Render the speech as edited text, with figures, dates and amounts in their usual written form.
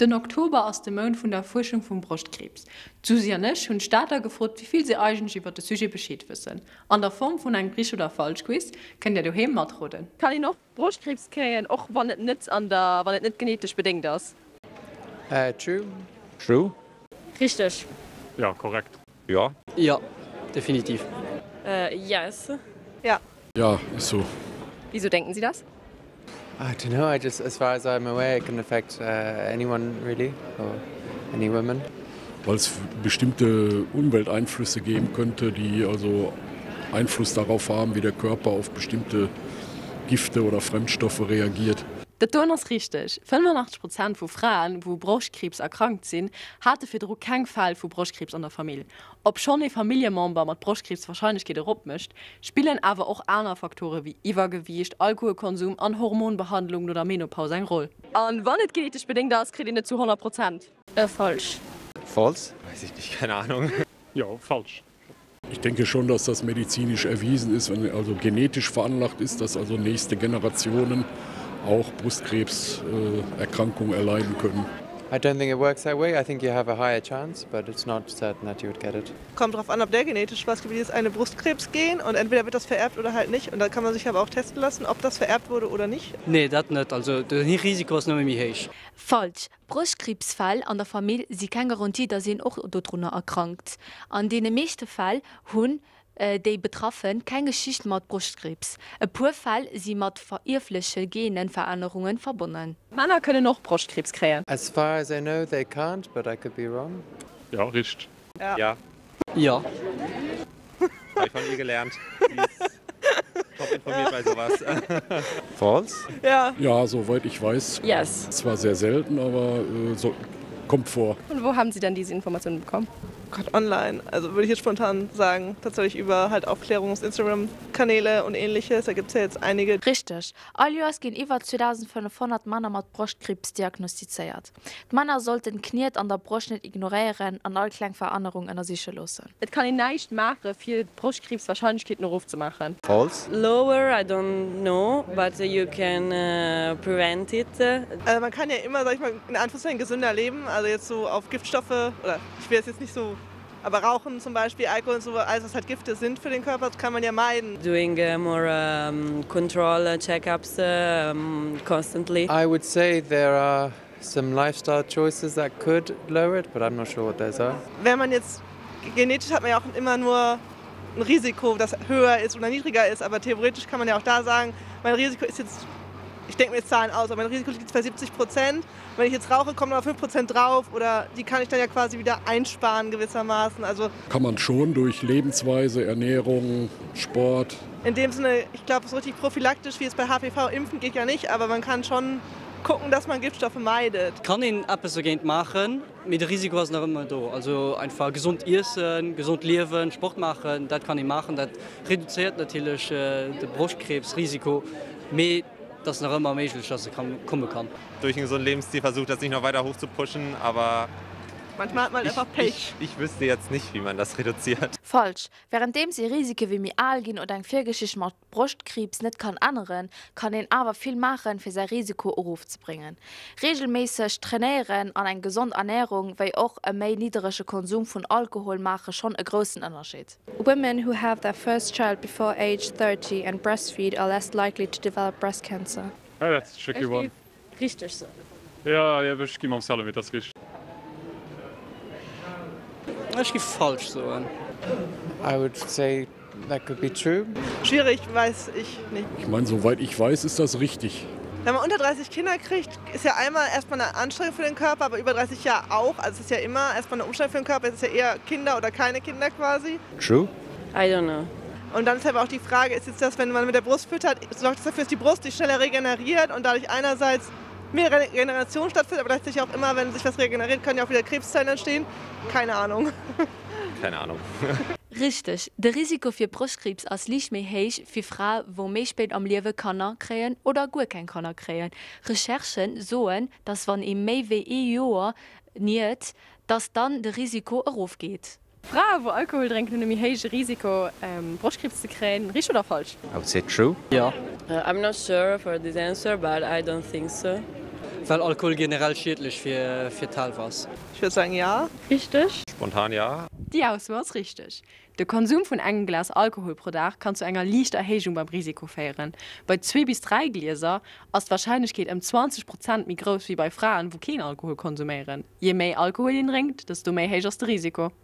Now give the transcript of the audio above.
Den Oktober ass de Mount vun der Fuerschung vum Broschtkriibs. D'Susi an ech hunn d'Stater gefrot, wéi vill si eigentlech iwwer de Sujet Bescheed wëssen. An der Form vun engem Richteg oder Falsch-Quiz kënnt Dir doheem matroden. Kann een och Broschtkriibs kréien, och wann et net an der, wann et net genetesch bedéngt ass? True. True. Richteg. Jo, korrekt. Jo. Jo, definitiv. Yes. Ja. Ja, ist so. Wieso denken Sie das? I don't know, I just, as far as I'm aware it can affect anyone really, or any women. Weil es bestimmte Umwelteinflüsse geben könnte, die also Einfluss darauf haben, wie der Körper auf bestimmte Gifte oder Fremdstoffe reagiert. Dat doen ass richteg. 85 Prozent vu Fraen, wou u Broschtkriibs erkrankt sinn, hate virdru keng Fäll vu Broschtkriibs an der Famill. Obschonn ee Familljemember mat Broschtkriibs d'Warscheinlechkeet erop mécht, spillen awer och aner Faktore wéi Iwwergewiicht, Alkoholkonsum an Hormonbehandlung no der Menopause eng Roll. A wann et genetesch bedéngt ass, kritt een et zu 100 Prozent. Falsch. False. Weiß ich nicht, keine Ahnung. Jo, falsch. Ich denke schon, dass das medizinisch erwiesen ist, wenn also genetisch veranlagt ist, dass also nächste Generationen auch Brustkrebserkrankungen erleiden können. I don't think it works that way. I think you have a higher chance, but it's not certain that you would get it. Kommt drauf an, ob der genetisch was gibt dieses eine Brustkrebsgen und entweder wird das vererbt oder halt nicht und da kann man sich aber auch testen lassen, ob das vererbt wurde oder nicht. Nee, dat net. Also den Risiko ass nëmme méi héich. Falsch. Broschtkriibsfäll an der Famill si keng Garantie, datt een och dodrunner erkrankt. An deene meeschte Fäll hunn déi Betraffe keng Geschicht mat Broschtkriibs. E puer Fäll si mat verierfleche Genverännerunge verbonnen. Männer kënnen och Broschtkriibs kréien. As far as I know they can't, but I could be wrong. Jo, richteg. Ja. Jo. Hab ich von ihr gelernt. Sie ist top informiert bei sowas. False? Ja. Ja, soweit ich weiß. Yes. Zwar sehr selten, aber so kommt vor. Von wo haben Sie denn diese Informationen bekommen? Gott, online. Also würde ich jetzt spontan sagen, tatsächlich über halt Aufklärungs-Instagram-Kanäle und ähnliches. Da gibt's ja jetzt einige. Richteg. All Joers ginn iwwer 2.500 Männer mat Broschtkriibs diagnostizéiert. D'Männer sollten d'Kniet an der Broscht net ignoréieren an all kleng Verännerung ënnersiche loossen. Et kann een näischt maache fir d'Broschtkriibswahrscheinlechkeeten erofzemaachen. False. Lower, I don't know, but you can prevent it. Also man kann ja immer, sag ich mal, in Anführungszeichen gesünder leben, also jetzt so auf Giftstoffe oder ich will es jetzt nicht so, aber Rauchen zum Beispiel, Alkohol und so, alles was halt Gifte sind für den Körper, das kann man ja meiden. Doing more control checkups constantly. I would say there are some lifestyle choices that could lower it, but I'm not sure what those are. Wenn man jetzt genetisch hat man ja auch immer nur ein Risiko, das höher ist oder niedriger ist, aber theoretisch kann man ja auch da sagen, mein Risiko ist jetzt, ich denke mir jetzt Zahlen aus, aber mein Risiko liegt jetzt bei 70 Prozent. Wenn ich jetzt rauche, kommen noch 5 Prozent drauf oder die kann ich dann ja quasi wieder einsparen gewissermaßen. Also kann man schon durch Lebensweise, Ernährung, Sport. In dem Sinne, ich glaube, so richtig prophylaktisch, wie es bei HPV impfen geht ja nicht, aber man kann schon gucken, dass man Giftstoffe meidet. Et kann een eppes dogéint maachen, mee de Risiko ass nach ëmmer do. Also einfach gesond iessen, gesond liewen, Sport maachen, dat kann ee maachen. Dat reduzéiert natierlech de Broschtkriibsrisiko, mee et ass nach ëmmer méiglech, dass e komme kann. Durch einen gesunden Lebensstil versucht, das nicht noch weiter hoch zu pushen, aber Manchmal hat man einfach Pech. Ich, ich wüsste jetzt nicht, wie man das reduziert. Falsch. Wärenddeems ee Risike wéi méi al ginn oder eng Virgeschicht mat Broschtkriibs net kann änneren, kann een awer vill maachen, fir säi Risiko erofzebréngen. Reegelméisseg trainéieren an eng gesond Ernärung, wéi och e méi nidderege Konsum vun Alkohol maache schonn e groussen Ënnerscheed. Women who have their first child before age 30 and breastfeed are less likely to develop breast cancer. Ah, that's a tricky Ech one. géif richteg soen. Ja, ja, ech gi mam Salomé, et ass richteg. Ech géif falsch soen. I would say that could be true. Schwierig, weiß ich nicht. Ich mein, soweit ich weiß, ist das richtig. Wenn man unter 30 Kinder kriegt, ist ja einmal erstmal eine Anstrengung für den Körper, aber über 30 ja auch. Also es ist ja immer erstmal eine Umstellung für den Körper. Es ist ja eher Kinder oder keine Kinder quasi. True. I don't know. Und dann ist aber auch die Frage, ist jetzt das, wenn man mit der Brust füttert, sorgt das dafür, dass die Brust sich schneller regeneriert und dadurch einerseits mehr Regeneration stattfindet, aber gleichzeitig auch immer, wenn sich was regeneriert, können ja auch wieder Krebszellen entstehen. Keine Ahnung. Keine Ahnung. Richteg, de Risiko fir Broschtkriibs ass liicht méi héich fir Frae wou méi spéit am Liewe Kanner kréien oder guer keng Kanner kréien. Recherchen soen, dass wann ee méi wéi ee Joer niert, dass dann de Risiko erof geet. Frae wou Alkohol drénken hunn e méi héije Risiko Broschtkriibs ze kréien, richteg oder falsch? I would say true. Jo. I'm not sure for this answer, but I don't think so. Well Alkohol generell schiedlech fir fir d'Health ass. Ich würde sagen ja. Richteg. Spontan ja. Déi Ausso ass richteg. De Konsum vun engem Glas Alkohol pro Dag kann zu enger liichter Erhéijung beim Risiko féieren. Bei zwee bis 3 Glieser ass d'Warscheinlechkeet ëm 20 Prozent méi grouss wéi bei Fraen, wou keen Alkohol konsuméieren. Je méi Alkohol een drénkt, desto méi héich ass de Risiko.